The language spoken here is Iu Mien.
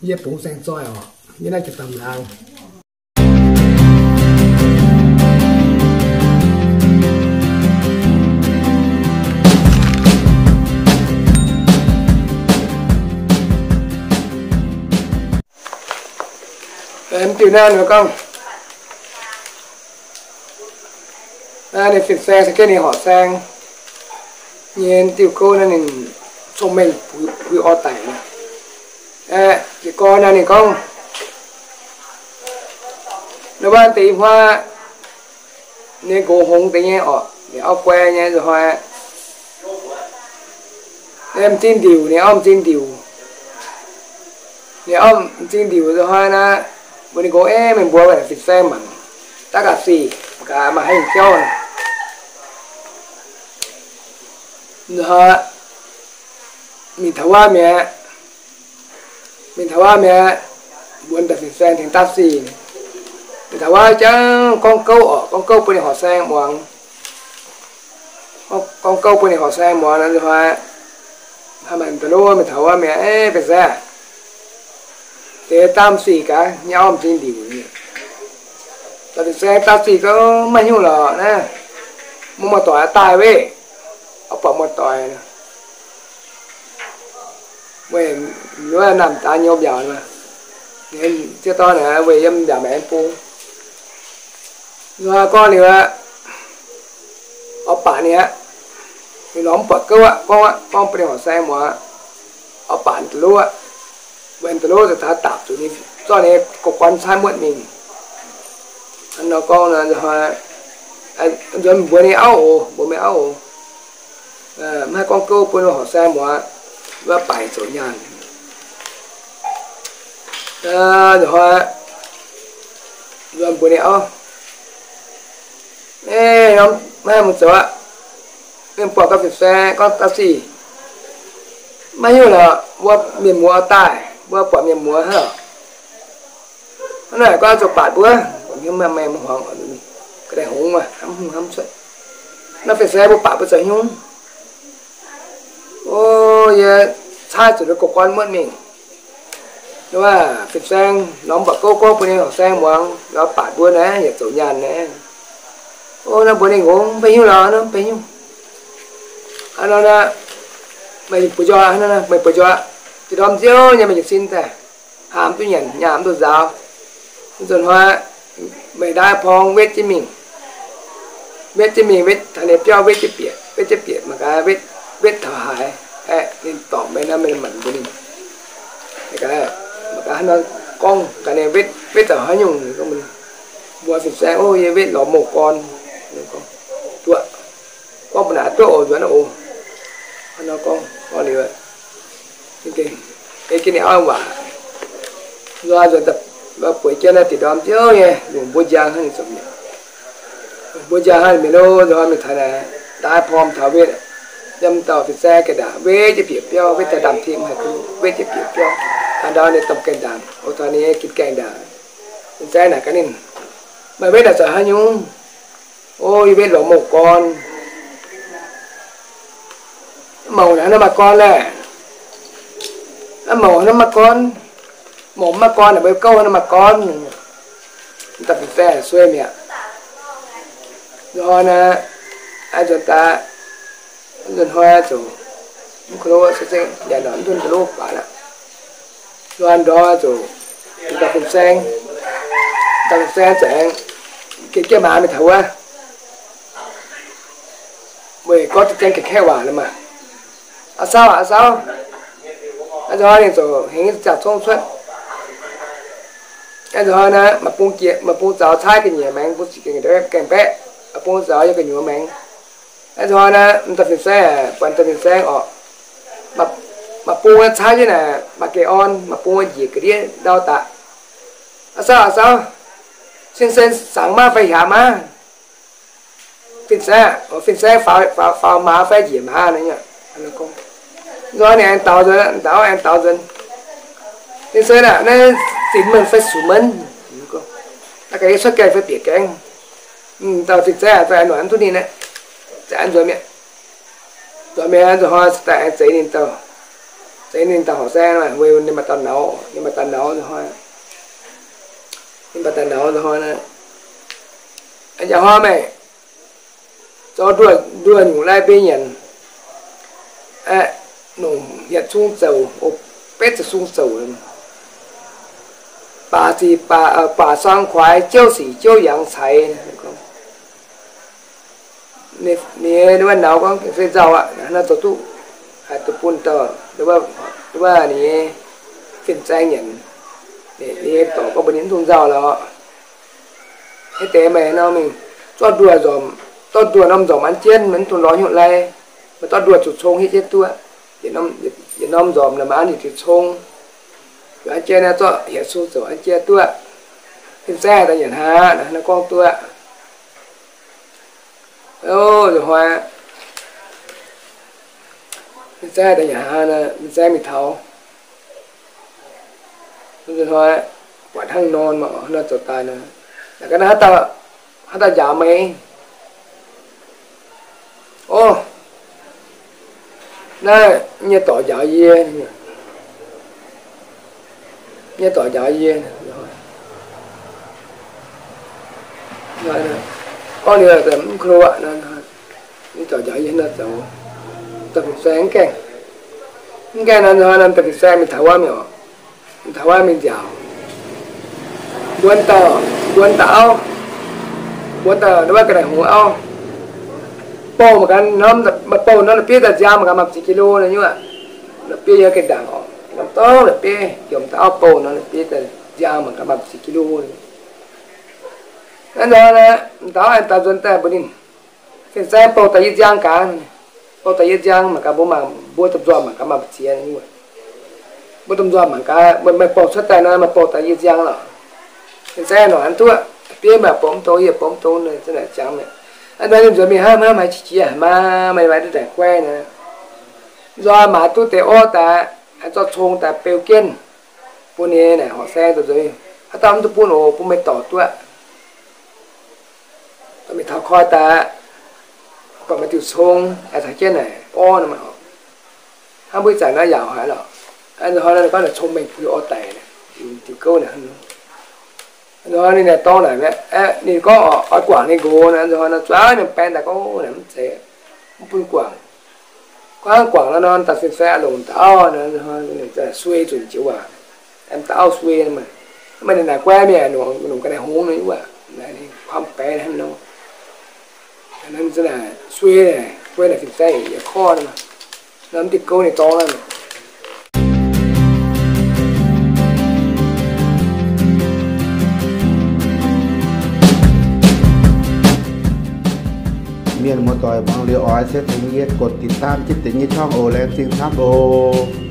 Yie bungx saeng-zoih oc, yie naaiv jiex baamh laangz. Mv diuh naaiv nor gorngv, naaiv ninh fin-saeng se jienv ninh horqc saeng nyei diuh gouv naaiv ninh cong-mengh puix orv daic. Jiez gorn naaiv ninh gorngv, nor wuov deix i hmuangv nyei nqox hngongx deix nyei orqc, ninh auv guai nyei nzunc hnoi. Ninh m'zing ndiuc, ninh auv m'zing ndiuc. Ninh auv m'zing ndiuc nzunc hnoi naaiv, mbuox ninh nqox, Eix, mienh mbuo fin-saeng mangc daav ga'sic, gaax maaih haaix nyungc jauv. Nzunc hnoi mingh taux wuov mi'aqv. Mingh taux wuov mi'aqv, mbuox daaih fin-saeng tengx daav sic. Mingh taux wuov jangv gorngv gouv orqc, gorngv gouv bun ninh horqc saeng muangx. Gorngv gouv bun ninh horqc saeng muangx nor, nzunc hnoi haaix manc da'lov mingh taux wuov mi'aqv, Eix, fin-saeng, deix daav sic gaax, nyei auv m'zing ndiuc. Daaih fin-saeng daav sic gaax, maiv nyungc lorqc naaiv, muoz-doic daaih weqv, oix buatc muoz-doic. Weic wuov naamh daan nyei mbiaauc, ziex dorn naaic weic yiem mbiaauc maengx bung. Nor gorngv liuz aqv, oix baac ninh aqv. Ninh lorz mv buatc gouv aqv, gorngv aqv, gorngv bun ninh horqc saeng muangx aqv, oix baac ninh da'lov aqv. Weic da'lov za'gengh dapc zuqc ninh zorqv ninh ga'guaix caaiv muotv mingh. Hnangv nor gorngv nor, nzunc hnoi mbuox ninh auv oc, mbuox meih auv oc, mv haih gorngv gouv bun horqc saeng muangx, wuov baac zoux nyaanh. Nzunc hnoi mbuox ninh auv, Eix, mv haih mingh zoux aqv. Mienh buatc gauh fin-saeng gorngv daav sic, maiv hiuv lorqc, mbuo mienh muoz daaih, mbuo buatc mienh muoz hnangv. Hnangv naaic gorngv zuqc baatc mbuo, buatc hnyouv maah, maengx mv huangx, ga'naaiv hngongx maah, hnamv hungh hnamv cuotv. Naaiv fin-saeng mbuo baatc mbuo zoux hnyouv. O, yie caaiv zuqc ninh ga'guaix muotv mingh. Wuov fin-saeng lorz mv buatc gouv gorngv bun ninh horqc saeng muangx, lorz baatc mbuo naaiv yietc zoux nyaanh naaiv. O, naaiv mbuox ninh nqox, mv baac hiuv lorqc, mv baac hiuv. Hnangv nor, meih buoz-njoh, meih buoz-njoh, yietc ndorm nziouv nyei meih jiez sin daaih, haamh duqv nyanc, nyaam duqv nzaaux. Nzunc hnoi meih ndaaiv porng wetv jienv mingh, wetv jienv mingh, wetv taux ninh biauv, wetv jienv bieqc, wetv jienv bieqc mangc gaax, wetv, wetv taux haaix, aeqv, ninh dorngc meih nor, meih manc mbuox ninh. Mangc gaax hnangv nor gorngv gaax ninh wetv, wetv taux haaix nyungc, mbuox fin-saeng, O, yie wetv lorz mouh gorn. Duqv, gorngv mbuo naaic duqv oc, nzuonx oc. Hnangv nor gorngv, gorngv liuz, ei jienv ninh auv waac, nzuonx, nzuonx bueix jienv naaiv deix ndorm nziouv nyei, lungh mbuo njang hnangv ninh zoux mi'aqv. Mbuo njang hnangv ninh mienh lo, nzunc hnoi mingh taux naaic, ndaaiv porng taux wetv, yiem dauh fin-saeng ganh ndaangc wetv jienv bieqc biauv, wetv daaih ndaamv-tim haic, wetv jienv bieqc biauv, haaix ndau ninh domh gaengh ndaangc, o, taux ninh nyei gin gaengh ndaangc. Fin-saeng naaic gaax ninh, Meih wetv naaic zoux haaix nyungc? O, yie wetv lorz mouh gorn. Mouh naaic hnangv naaiv maaih gorn laeh. Mouh hnangv naaiv maaih gorn. Mouh mv maaih gorn naaic, mbuo gouv hnangv naaiv maaih gorn. Dauh fin-saeng sueih mi'aqv. Nzunc hnoi naaiv, nzunc daaih, nzunc hnoi zuqc mv ko lo se zengv yaac nor mv duqv ko lo baac aqv. Nzunc ndorm zuqc dauh fin-saeng, dauh fin-saeng za'gengh geh jienv maaz mingh taux wuov, weic gorngv za'gengh ga'kaeqv waac nor maah. Aa Sauv aac, Aa Sauv. Aa, nzunc hnoi ninh ziouc hengx ziangh zong cuotv. Aa, nzunc hnoi naaiv maaih bung zaux caaiv ga'nyiec maengx, bung ziqc gaengh baeqv, bung zaux yiem gu'nyuoz maengx. Aa, nzunc hnoi naaiv m'daaih fin-saeng, buatc m'daaih fin-saeng orqc, maaih bung caaiv jienv naaic maaih ga'orn, maaih bung njiec ga'ndiev ndau daqc. Aa Sauv aac, Sauv, sin-sen sangx maiv fai hiaangx maiv? Fin-saeng, fin-saeng faaux maaz fai njiec maaz nor. Nzunc hnoi ninh aengx daux nzuonx, m'daaih aengx daux nzuonx. Fin-saeng aah, naaiv zinx mengh fai sux menv? Naaiv gaax yie cuotv gaengh fai bieqc gaengh? Dauh fin-saeng aah, za'gengh noic mv duqv ninh aqv. Za'gengh nzuonx mi'aqv. Nzuonx mi'aqv, nzunc hnoi daaih aengx zeix ninh dauh. Deix ninh dauh horqc saeng, ninh maaih dauh nauz, ninh maaih dauh nauz nzunc hnoi, ninh maaih dauh nauz nzunc hnoi, nzunc hnoi meih zorqv nduov, nduov nyungc lai bieiv nyanc, nongc hietc sung zoux, betv ziepc sung zoux, baac zic, baac suang kuaix, jouv sic jouv yangh caix. Ninh, ninh wuov nauz gorngv, gengh se nzauh aqv, naaiv zoux duqv, haih duqv bun dauh, wuov, ninh nyei fin-saeng nyanc. Ninh nyei dorc gorngv mbuox ninh, mv dungx nzauh lorqc. Haaix deix meih nor mingh zorqv nduov nzormc, zorqv nduov norm nzormc an jienv, mv dungx lorz hnyouv lai. Meih zorqv nduov zuqc cong hietv jienv duqv. Yietc norm nzormc naaic maaih an yietc diuc cong. An jienv naaiv zorqv hietc sung zoux an jienv duqv. Fin-saeng daaih nyanc hnaangx, naaiv gorngv duqv. Ov, nzunc hnoi fin-saeng daaih nyanc hnaangx, fin-saeng mingh taux, nzunc hnoi buatc hnangv nor, nor zoux daaih nor, naaic gaax, haaix dauh njaaux meih? Ov, naaiv nyei dorc njaaux yie, nyei dorc njaaux yie. Gorngv liuz mv klo aqv, nyei dorc njaaux yie nor zoux. Dauh fin-saeng mv gaengh, mv gaengh nor, dauh fin-saeng mingh taux wuov mingh oc. Mingh taux wuov mingh nziaauc, mbuonx dauh, mbuonx dauh auv, mbuonx dauh wuov ga'naaiv hngongx auv, bouh mangc gaax norm, maaih bouh norm la'bieiv daaih nziaang mangc gaax maaih ziex kilo nor nyuoqc. La'bieiv yiem ga'ndaangc oc, norm dorngx la'bieiv, yiem dauh auv bouh norm la'bieiv daaih nziaang mangc gaax maaih ziex kilo. Naaiv nor, dauh auv aengx daaih nzuonx daaih mbuox ninh, fin-saeng bouh daaih yie nziaang gaax. Bouh daaih yie nziaang mangc gaax, mbuo mangc, mbuo domh nzoih mangc gaax maaih ziex nyuoqc. Mbuo domh nzoih mangc gaax, meih bouh cuotv daaih nor, meih bouh daaih yie nziaang lorqc. Fin-saeng nor hnangv duqv, bieiv meih bouh mv dongz, yie bouh mv dongz, za'naaic jangx mi'aqv. Hnangv nor ninh nzuonx mingh hnamv, hnamv haiz qiex jiez haic maah, meih maaih duqv ndaangc guai naaic. Nzoih maaiz duqv deix orv daaih, zorqv cong daaih beu jienv bun ninh naaic horqc saeng daaih nzuonx. Haaix dauh mv duqv bun oc, bun meih dorc duqv. Dorh mingh taux koi daaih, buatc maaih diuh cong, aengx caux jienv naaic orv nor maah. Hnangv mbuo ih zanc naaiv yaauc haic lorqc. Nzunc hnoi naaiv gorngv naaic cong-mengh puix orv daic, diuh gouv naaic. Nzunc hnoi ninh naaic dorng naaic, ninh gorngv oix guangc ninh nqox naaic, nzunc hnoi naaic zuangx mienh baeng daaih gorngv naaic mv zeiz, mv bun guangc. Gorngv guangc nor, nor daaih fin-saeng longc dauh auv, suei zunc joux waac, dauh auv suei. Mv baac ninh naaic guai mienh, longc ga'naaiv hngongx nor, kuaam baeqc hnangv nor. Suei, suei naaic fin-saeng yietc korv nor, mv diuh gouv ninh dorng naaic. Mienh muoz-doic muangx liuz oix se tengx yie กดติดตาม jienv deix nyei ช่อง oc. Laengz zingh camv oc.